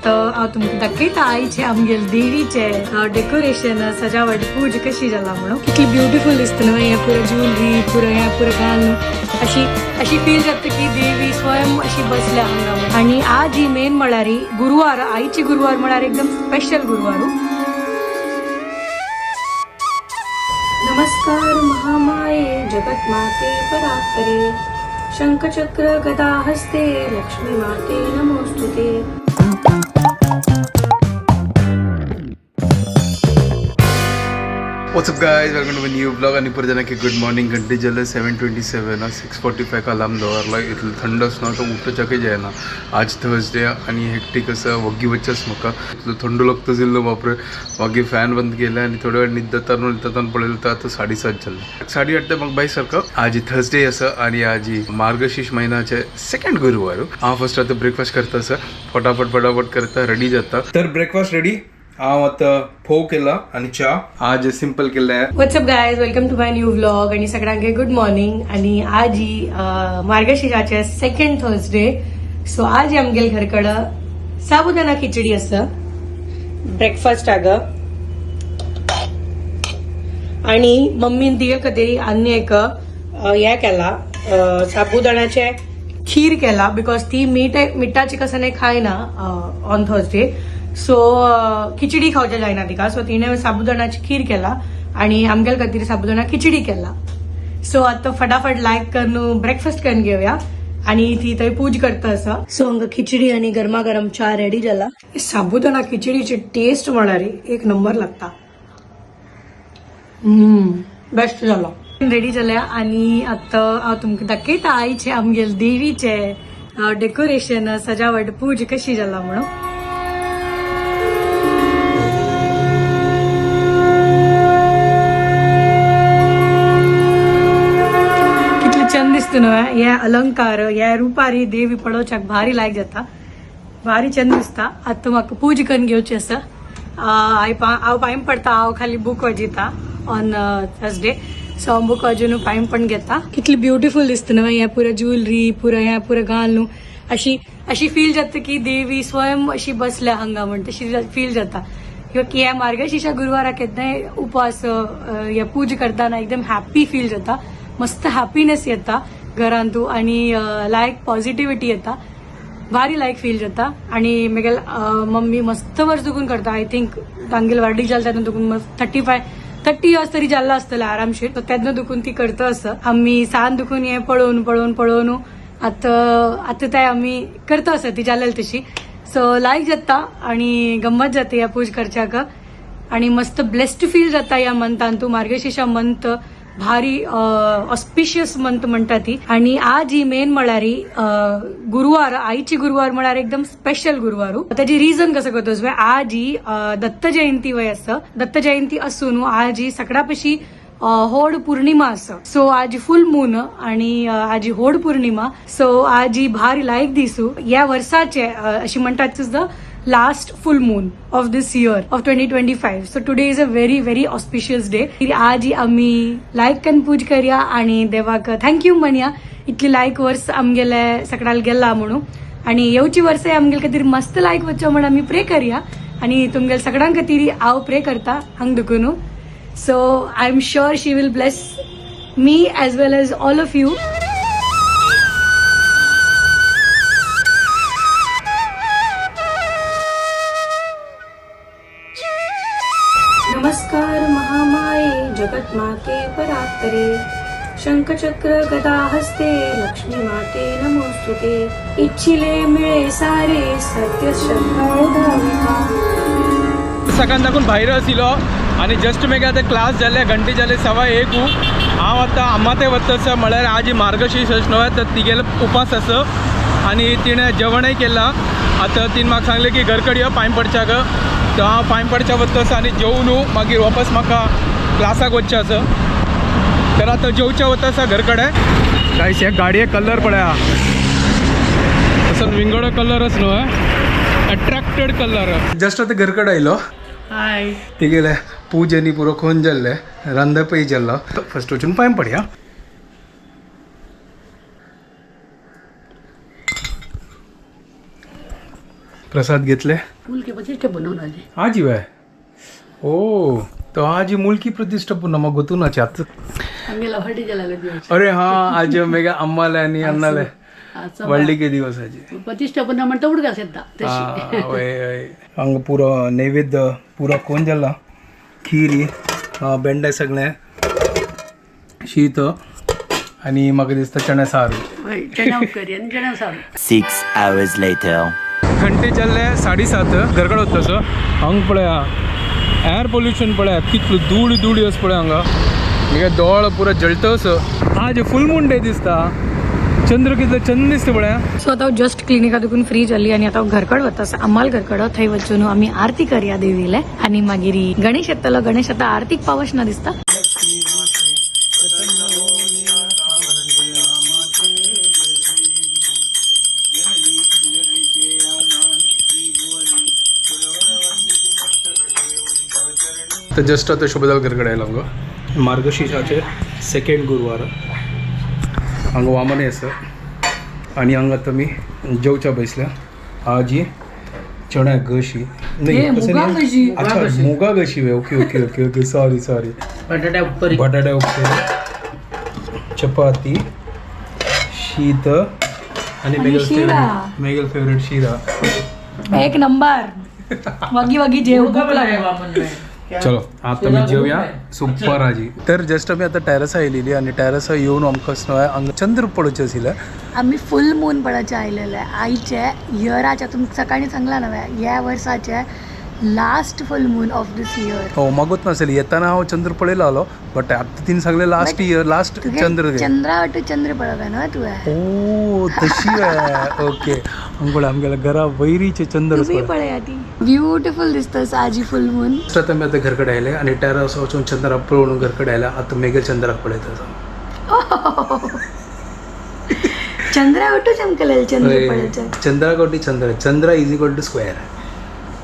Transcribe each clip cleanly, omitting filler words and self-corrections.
तर हांव तुमकां दाखयता आईचे आमगेले देवीचे डेकोरेशन सजावट पूज कशी जाला म्हणून. कितली ब्युटिफूल दिसता न्हय हें पुरो ज्वेलरी पुरो हें पुरो घालून अशी अशी फील जाता की देवी स्वयं अशी बसल्या हांगा म्हणून. आणि आज ही मेन म्हळ्यार गुरुवार, आईची गुरुवार म्हळ्यार एकदम स्पेशल गुरुवार. नमस्कार महामाये जगन्माते परात्परे शंखचक्र गदा हस्ते लक्ष्मी माते नमोस्तुते. What's up guys, welcome to my new blog. आणि परत की गुड मॉर्निंग. घंटे झालं 7:27, 6:45 अलार्म दवरला. इतलं थंड ना तर उठच्याकय जायना. आज थर्सडे आणि हेक्टिक असं वग्गी वच्चच म्हाका इतलो थंड लागता जिल्लो बापरे. मागीर फॅन बंद केलं आणि थोड्या वेळ निद्दतान निद्दतान पळयलें तर आता 7:30 जालें, 8:30. म्हाका बाय सारको. आज थर्सडे आसा आणि आज मार्गशीर्ष महिन्याचे सेकंड गुरुवार. हांव फर्स्ट आतां ब्रेकफास्ट करता आसा, फटाफट फटाफट करता, रेडी जाता. तर ब्रेकफास्ट रेडी. हांव आतां फोव केला आणि च्या. आज सिंपल केल्लें. What's up guys, welcome to my new vlog आणि सगळ्यांक गुड मॉर्निंग. आणि आज ही मार्गशीर्षाचे सेकंड थर्सडे, सो आज आमगेल घरकडं साबुदाणा खिचडी आसा ब्रेकफास्ट आग. आणि मम्मीन तिगे खातीर आनी एक हे केला, साबुदाण्याचे खीर केला, because ती मीठ मिठाची कसं नाही खायना ऑन थर्सडे. सो खिचडी खावच्या जायना तिका, सो तिने साबुदाण्याची खीर केला आणि आमगेल खातीर साबुदाणा खिचडी केला. सो आता फटाफट लायक करून ब्रेकफास्ट करून घेऊया आणि ती थंय पूज करता आसा. सो हांगा खिचडी आणि गरमागरम च्या रेडी जाला. साबुदाणा खिचडीची टेस्ट म्हळ्यार एक नंबर लागता. बेस्ट झालो. रेडी जाल्या आणि आता हांव तुमकां दाखयता आईचे आमगेले देवीचे डेकोरेशन सजावट पूज कशी जाला म्हणून. कितले चंद दिसता न्हय हे अलंकार, हे रुपारी देवी पळोवच्याक भारी लायक जाता, भारी चंद दिसता. आतां म्हाका पूज करून घेवची आसा. हांव पांय पडटा, हांव खाली बूक वाजयता ऑन थर्सडे. सो हांव बूक वाजून पांय पण घेता. कितली ब्युटिफूल दिसता न्हय हें पुरो ज्वेलरी पुरो हें पुरो घालून अशी अशी फील जाता की देवी स्वयं अशी बसल्या हांगा म्हण तशी फील जाता. किंवा की ह्या मार्गशीर्षा गुरुवाराक केन्नाय उपास हे पूज करतना एकदम हॅप्पी फील जाता, मस्त हॅपीनेस येता घरांतू आणि लायक पॉझिटिव्हिटी येता, भारी लायक फील जाता. आणि मगेल मम्मी मस्त वर्स दुखून करता. I think तांगेल वार्डीक जालें तेन्ना दुखून 35-30 इयर्स तरी जाल्लो आसतलें आरामशीर. सो तेन्ना दुखून ती करता आसा. आमी सान दुखून हें पळोवन पळोवन पळोवन आतां आतां ते आमी करता आसा ती जालेली तशी. सो लायक जाता आणि गम्मत जाता ह्या पूज करच्याक आणि मस्त ब्लेस्ड फील जाता ह्या मंथान. तूं मार्गशीर्षा मंथ भारी ऑस्पिशियस मंथ म्हणटा ती. आणि आज ही मेन म्हळ्यार गुरुवार, आईची गुरुवार म्हळ्यार एकदम स्पेशल गुरुवार. त्याची रिझन कसं करतोस, आज ही दत्त जयंती वय आसा. दत्त जयंती असून आज ही सगळ्या होड पौर्णिमा आसा. सो आज फुल मून आणि आज होड पौर्णिमा. सो आज ही भारी लायक दिसू या वर्साचे, अशी म्हणटात सुद्दां last full moon of this year of 2025. So today is a very very auspicious day. आज आम्ही लायक कन पूज करया आणि देवाक thank you म्हणया, इतली लायक वर्स आमगेले सकाळ गेला म्हणून आणि येवची वर्साय आमगेले खातीर मस्त लायक वचो म्हण आमी प्रे करया. आणि तुमगेले सगळ्यां खातीर हांव प्रे करता हांग दुखून. So I am sure she will bless me as well as all of you. नमस्कार महामाये जगन्माते परात्परे शंखचक्र गदा हस्ते लक्ष्मी माते नमोस्तुते. इच्छिले मिळे सारे सत्य श्रद्धा. सकाळ दाखून भायर आशिल्लो आनी जस्ट मागीर आतां क्लास जाले, घंटे जाले 1:15. हांव आतां आमाते वता आसा. म्हळ्यार आज मार्गशीर्ष न्हय तर तिगेलो उपास आसा आनी तिणें जेवणय केलां. आतां तिणें म्हाका सांगलें की घर कडेन यो पांय पडच्याक, तर हांव पांय पडच्या वता आसा आनी जेवन मागीर वापस म्हाका क्लासाक वचचें आसा. तर आतां जेवच्या वता आसा घर कडेन. गायस, ह्या गाडये कलर पळया, असो विंगडो कलरच न्हय, अट्रॅक्टेड कलर. जस्ट आतां घरकडे आयलो. हाय. तिगेले पूजेनी पुरो खोन जाल्ले, रांदपय जाल्लो. फर्स्ट वचून पांय पडया. प्रसाद घेतले. मुलकी प्रतिष्ठा बनवून आजी. आजी वय ओ तो आज मुलकी प्रतिष्ठा पुन्हा मग गोतूनाची आता. आमगेला हळदीच्या लागले दिवस. अरे हा, आज मेगा अम्माले आणि अण्णाले वडलिके दिवस आजी. प्रतिष्ठा पुन्हा म्हणता उडगा सेद्दा तशी. हा, वय वय. हांगा पुरो नैवेद्य पुरो कोण जाला, खीर, बेंडे सगळे, शीत आणि म्हाका दिसता चणे सारू. हय, चणा उपकरी आणि चणा सारू. 6 hours later. घंटे चालले 7:30, घरकड वता. हांगा पळया एअर पोल्युशन पळया कितलो धूळ धूळ अस पळय हांगा. मुगे दोळ पुरो जळटा असो. आज फुल मून डे दिसता, चंद्र कितलो चंद दिसता पळया. सो आता जस्ट क्लिनिका देखून फ्री जाली आणि आता घरकड वता आसा, अम्माल घरकड. थंय वचून आमी आरती करया देवीले आणि मागीर गणेश येतलो. गणेश आता आरतीक पावस ना दिसता. तर जस्ट आता शोभेदाल घरकडे आयलो. हांगा मार्गशीर्षाचे सेकंड गुरुवार. हांगा वामन आसा आणि हांगा आतां आमी जेवच्या बसल्या. आजी चण्या घशी हे, कसं मुगा नाही? घशी. अच्छा, मुगा घशी. Okay okay okay okay, sorry sorry. बटाट्या उपकरी. बटाट्या उपकरी, चपाती, शीत आणि आणि मेगल शिरा. फेवरेट, मेगल फेवरेट शिरा. एक नंबर. वगी वगी जेव, भूक लागली. चलो आता मी जेवया. सुपर आजी. तर जस्ट आमी आता टॅरसा आयलेली आणि टॅरसा येवन आमकां हांगा चंद्र पडोवचें आशिल्लें. आम्ही फुल मून पळोवचे आयलेले आयचे इयराच्या, तुमकां सकाळी सांगला नव्हे, ह्या वर्साचे last full moon of this year. हो, मागूच नासले येताना हांव चंद्र पळयलो, बट आता तिने सांगले लास्ट इयर लास्ट चंद्र ते. चंद्रा वाटू चंद्र पळोवया न्हय तुवें. ओ तशी ओके. अंगोळ आमगेल्या घरा वैरीचे चंद्र. तुम्ही पळया, ती ब्युटिफुल दिसता आजी फुल मून. आता मी आता घरकडे आयले आणि टॅरस वचून चंद्राक पळोवन घरकडे आयले. आता मेगेल चंद्राक पळयता. चंद्रा वाटू चमकलेल चंद्र पळोवचे. चंद्रा कोटी चंद्र, Chandra is equal to square,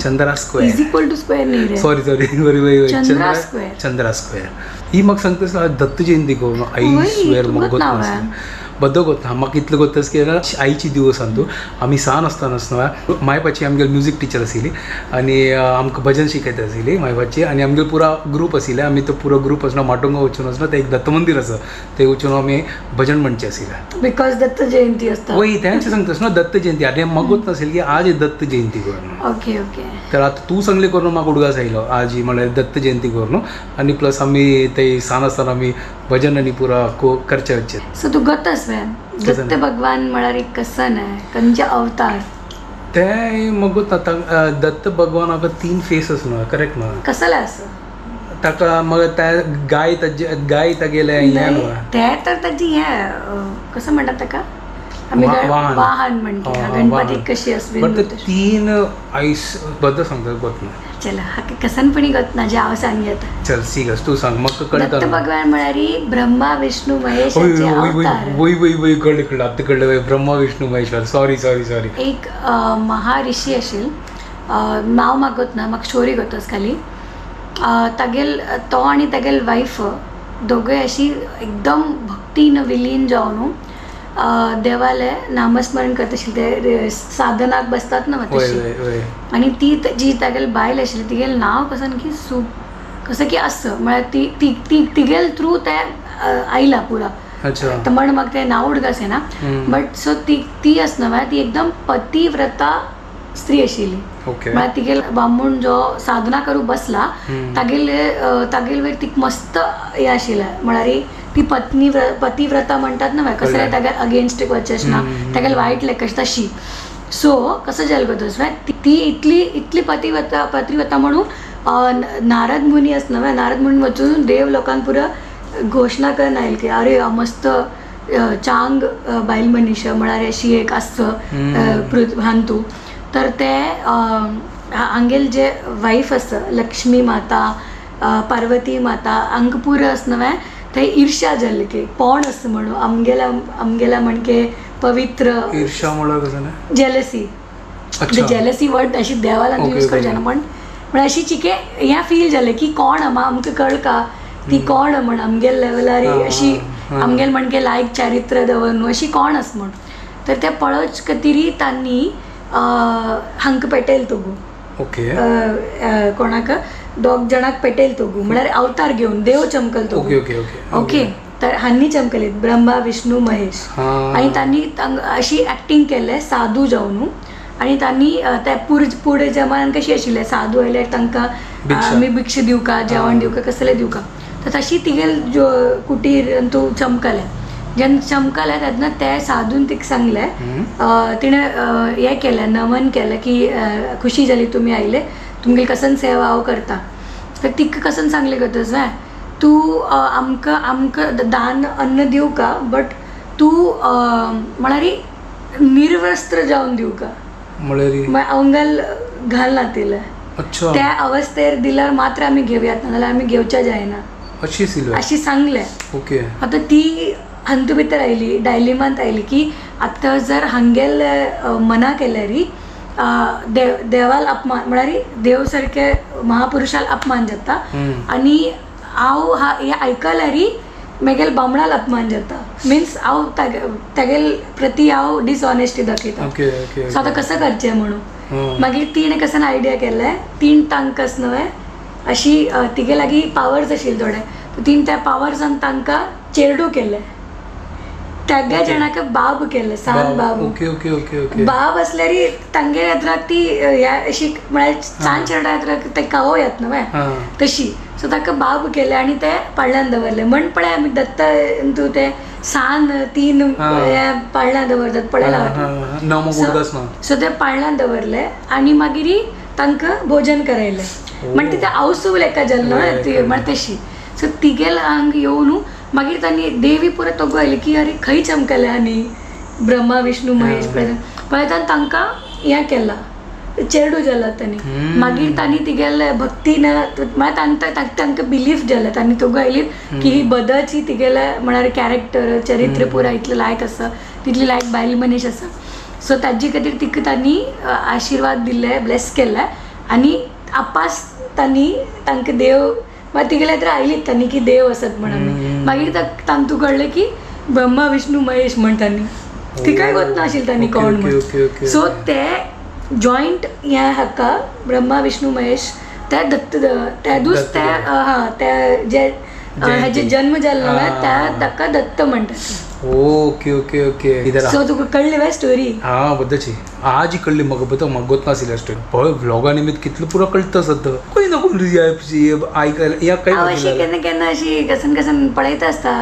Chandra is square. Equal to square न्ही रे. सॉरी सॉरी, बरी. चंद्रा square. Chandra square. ही म्हाका सांगता दत्त जयंती करून आई वय, स्क्वेअर तुमकां म्हाका नाव गोत आहे. बद्दल गोत ना म्हाका इतलें गोत की आईची दिवस तूं आमी सान आसतना न्हय मायपाची आमगेली म्युजीक टिचर आशिल्ली आनी आमकां भजन शिकयता आशिल्ली मायपाची. आनी आमगेलो पुरा ग्रूप आशिल्ले, आमी तो पुरो ग्रूप आसना माटुंगा वचून आसना ते एक दत्त मंदीर आसा ते वचून आमी भजन म्हणचें आशिल्लें. Because Datta Jayanti असता. वय तेंच सांगता न्हू दत्त जयंती. आनी म्हाका गोत नाशिल्लें की आज दत्त जयंती करून. Okay okay. तर आता तूं सांगलें करून म्हाका उडगास आयलो आज म्हळ्यार दत्त जयंती करून आनी प्लस आमी ते सान आसतना आमी भजन आनी पुरा करचे वच्चे. सो तू गतस वे दत्त भगवान म्हळ्यार एक कसन आहे कंचे अवतार. ते मगो दत्त भगवानाक तीन फेस आसा करेक्ट न्हू? कसले असं ताका मग त्या गाय ताजे गाय तागेले हें नाही, न्हू? ते तर ताजी हे कसं म्हणतात ताका आमी वाहन. वाहन म्हणटा. हा, गणपती वाहन. कशी असली बट ते तीन आयस बद्दल सांगता गोत ना. चला, हाका कसनपणी गत ना जे हांव सांग घेता. चल सिगस तूं सांग म्हाका कळटा. दत्त भगवान म्हळ्यार ब्रह्मा विष्णू महेश वय हाचे वय अवतार. वय वय वय, कळ्ळें कळ्ळें, आतां कळ्ळें. वय, Brahma Vishnu Maheshwar. Sorry sorry sorry. एक महाऋषी आशिल, नांव मागत ना म्हाका, स्टोरी गोतस खाली. तागेल तो आनी तागेल वायफ दोगूय अशी एकदम भक्तीन विलीन जावन देवाले नामस्मरण करता आशिल्ले, ते साधनाक बसतात ना वय तशी. वय वय. आणि ती जी तागेल बायल आशिल्ली तिगेल नांव कसं की सु कसं की आसं म्हळ्यार ती ती ती तिगेल थ्रू ते आयला पुरा. अच्छा. तर म्हण म्हाका तें नांव उडगास येना. बट सो ती ती आसना म्हळ्यार ती एकदम पतिव्रता स्त्री आशिल्ली. ओके. म्हळ्यार तिगेल बामूण जो साधना करूं बसला तागेले तागेल वयर तिका मस्त हें आशिल्लें, म्हळ्यार ती पत्नी पतिव्रता म्हणटात ना, कसलें कळ्ळें. तागेल अगेन्स्ट वचचें ना, तागेल वायट लेखचें तशी. सो कसं जालें गो दोस्त, ती इतली इतली पतिव्रता पतिव्रता म्हणून नारद मुनी आसना न्हय, नारद मुनी वचून देव लोकांक पुरो घोशणा करून आयल की अरे मस्त चांग बायल मनीश म्हळ्यार अशी एक आसत हांतू. तर ते हांगेल जे वायफ आसा लक्ष्मी माता, पार्वती माता, हांकां पुरो आसा न्हय थंय ईर्ष्या जाल्ली की कोण आसा म्हणून आमगेल्या आमगेल्या म्हणके पवित्र. ईर्ष्या म्हळ्यार कसं ना? जेलसी. अच्छा. जेलसी वर्ड अशी देवाला यूज करचे ना, पण पण अशी चिके हें फील जालें की कोण आमा आमकां कळका ती कोण म्हण आमगेल लेवलार अशी आमगेल म्हणके लायक चारित्र दवर न्हू अशी कोण आसा म्हण. तर ते पळोवच खातीर तांणी हांकां पेटयल तोगू. ओके. कोणाक दोग जाणांक पेटयल तोगू म्हळ्यार अवतार घेवन देव चमकल तोगू. ओके ओके ओके ओके, तर हांनी चमकले ब्रह्मा विष्णू महेश. हा. आणि त्यांनी अशी ऍक्टिंग केले साधू जावन. आणि त्यांनी त्या पुढे जमान्यात कशी आशिल्ले साधू आयल्यार तांकां भिक्षा. आमी भिक्षा दिवका, जेवण दिवका, कसले दिवका, तर तशी तिगेल जो कुटीर तूं चमकले. जेन्ना चमकले तेन्ना ते साधून तिका सांगले, तिणें हें केलें, नमन केलें की खुशी जाली तुमी आयले, तुमगेली कसन सेवा हांव करता. तर तिका कसन सांगलें गतच तूं आमकां आमकां दान अन्न दिवका, बट तूं म्हळ्यार निर्वस्त्र जावन दिवका. म्हळ्यार मागीर अंगल घालना तिला. अच्छा. त्या अवस्थेर दिल्यार मात्र आमी घेवयात, ना जाल्यार आमी घेवच्या जायना. अशी सिल्वर. अशी सांगलें. ओके. आतां ती हातूंत भितर आयली, डायलिमांत आयली की आतां जर हांगेल मना केल्यार देव देवाल अपमान, म्हळ्यार देव सारके महापुरुषाल अपमान जाता. आनी हांव हें आयकल्यार मेगेल बामणाल अपमान जाता, मिन्स हांव तागेल प्रती हांव डिसऑनेस्टी दाखयता. ओके ओके सो आतां कसं करचें म्हणून मागीर तिणें कसन आयडिया केलें, तीन तांकां न्हय अशी तिगे लागीं पावर्स आशिल्ले थोडे, तिणें त्या पावर्सान तांकां चेरडू केलें, तेग्या जाणाक बाब केलें, सान बाब. ओके ओके ओके ओके बाब असल्यार तांगे येत्राक ती ह्या अशी म्हळ्यार सान चेरडा येत्राक ते कावो येत न्हय तशी. सो ताका बाब केलें आनी ते पाळण्यान दवरलें. म्हण पळय आमी दत्त तूं ते सान तीन पाळण्यान दवरतात पळयला. सो ते पाळण्यान दवरले आनी मागीर तांकां भोजन करायलें. म्हण ते आवसूल एका जालें न्हय म्हण तशी. सो तिगेल हांग येवन मागीर तांणी देवी परत तोगो आयली की अरे खंय चमकले आनी ब्रह्मा विष्णू महेश पळयता तांकां हें केलां, चेरडू जाला तांणी. मागीर तांणी तिगेले भक्तीन म्हळ्यार तांकां बिलीफ जालें, तांणी तोगो आयली की ही बदच ही तिगेले म्हळ्यार कॅरेक्टर चरित्र पुरा इतलें लायक आसा, तितली लायक बायल मनीस आसा. सो ताजे खातीर तिका तांणी आशिर्वाद दिले, ब्लेस केले आनी आपास तांणी तांकां देव मागीर तिगेले तर आयलीत तांणी की देव आसत म्हण आमी. मागीर तांतू कळ्ळें की ब्रह्मा विष्णू महेश म्हण तांणी, तिकाय गोत नाशिल्लें तांणी कोण म्हण. सो ते जॉयंट ह्या हाका ब्रह्मा विष्णू महेश त्या दत्त त्या दूस त्या हा त्या जे हेजे जन्म जाल्लो त्या ताका दत्त म्हणटात. Okay okay okay. सो तुका कळ्ळी वे स्टोरी? हा बद्दची आज कळ्ळी म्हाका, बद्द म्हाका गोत नाशिल्ली स्टोरी. पळय व्लॉगा निमित्त कितलो पुरो कळटा सद्दां, खंय ना कोण आयकल काय. अशी केन्ना केन्ना अशी कसन कसन पळयता आसता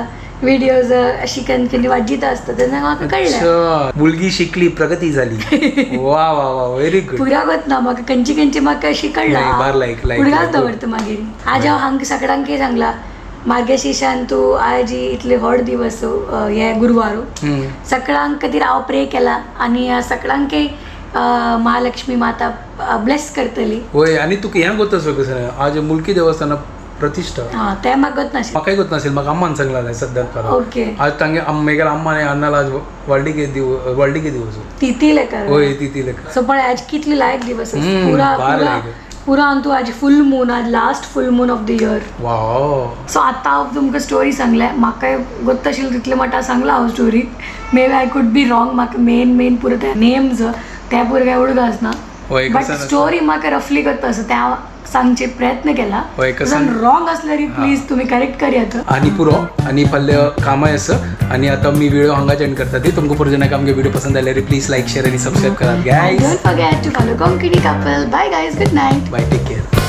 व्हिडिओज, अशी केन्ना केन्ना वाजिता आसता तेन्ना म्हाका कळ्ळें. मुलगी शिकली, प्रगती झाली. वा वा वा, व्हेरी गुड. पुरा गोत ना म्हाका खंयची खंयची म्हाका अशी कळ्ळा, पुराच दवरता. मागीर आज हांव हांगा सगळ्यांक सांगला मार्गशीर्षान तूं आज इतले व्हड दिवस हे गुरुवार, सगळ्यांक खातीर हांव प्रे केला आनी सगळ्यांक महालक्ष्मी माता ब्लेस करतली. वय. आनी तुका हें गोत आसा कसं आज मुलकी देवस्थाना प्रतिष्ठा ते म्हाका गोत नाशिल्लें. म्हाकाय गोत नाशिल्लें, म्हाका अम्मान सांगला सद्दां. ओके. आज तांगे मेगेल्या अम्मान अन्नाला आज व्हडलीके दिवस, व्हडलीके दिवस तिथी लेखा. वय तिथी लेखा. सो पळय आज कितली लायक दिवस, पुरा पुरा अंतू आज फुल मून, आज last full moon of the year. Wow. So आतां हांव तुमकां स्टोरी सांगले, म्हाका गोत्त आशिल्लें तितलें म्हणटा सांगलां हांव story. May be I could be wrong, म्हाका मेन मेन पुरो ते नेम्स ते पुरो काय उडगास ना, बट स्टोरी म्हाका रफली गोत्त आसा ते हांव सांगचे प्रयत्न केला. रॉंग असल्यार प्लीज तुम्ही करेक्ट करयात. आनी पुरो आनी फाल्यां कामाय आसा आनी आतां मी व्हिडिओ हांगाच एंड करता. ती तुमकां पुरो जेन्ना आमगे व्हिडिओ पसंद आल्यार प्लीज लायक, शेअर आनी सबस्क्रायब करात guys. Don't forget to follow Konkani couple. Bye guys, good night. Bye, take care.